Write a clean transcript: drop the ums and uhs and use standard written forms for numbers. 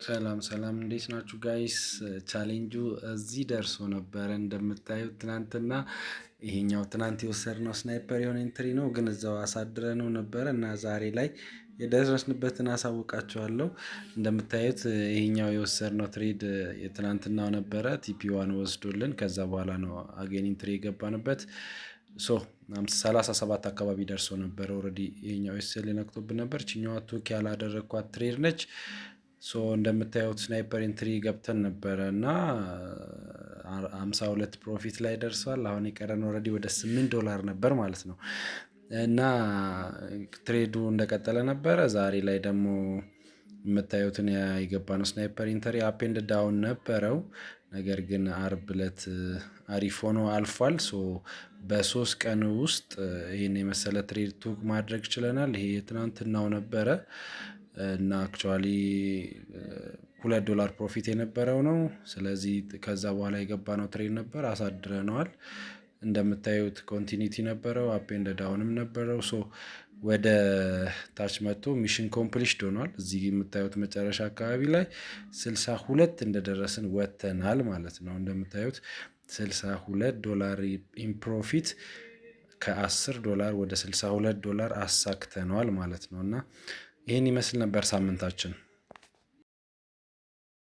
ሰላም ሰላም፣ እንዴት ናችሁ guys? ቻሌንጁ እዚህ ደርሶ ነበረ እንደምታዩት ትናንትና። ይሄኛው ትናንት የወሰድነው sniper የሆነ entry ነው፣ ግን እዛው አሳድረነው ነበረ እና ዛሬ ላይ የደረስንበትን አሳውቃችኋለሁ። እንደምታዩት ይሄኛው የወሰድነው trade የትናንትናው ነበረ። TP one ወስዶልን ከዛ በኋላ ነው again entry የገባንበት። So 37 አካባቢ ደርሶ ነበረ። Already ይሄኛው SL ነክቶብን ነበር። ችኛዋ took ያላደረግኳት trade ነች። So እንደምታዩት sniper entry ገብተን ነበረ እና 52 profit ላይ ደርሷል። አሁን የቀረን already ወደ 8 ዶላር ነበር ማለት ነው። እና trade ኡ እንደቀጠለ ነበረ። ዛሬ ላይ ደግሞ የምታዩትን የገባነው sniper entry up and down ነበረው። ነገር ግን አርብ ዕለት አሪፍ ሆኖ አልፏል። So በ3 ቀን ውስጥ ይህን የመሰለ trade took ማድረግ ችለናል። ይሄ የትናንትናው ነበረ እና actually 2 ዶላር profit የነበረው ነው። ስለዚህ ከዛ በኋላ የገባነው trade ነበር፣ አሳድረነዋል። እንደምታዩት continuity ነበረው፣ up and down ም ነበረው። So ወደ ታች መጥቶ mission accomplished ሆኗል። እዚህ የምታዩት መጨረሻ አካባቢ ላይ 62 እንደደረስን ወጥተናል ማለት ነው። እንደምታዩት 62 ዶላር in profit፣ ከ10 ዶላር ወደ 62 ዶላር አሳክተነዋል ማለት ነው። እና ይህን ይመስል ነበር ሳምንታችን።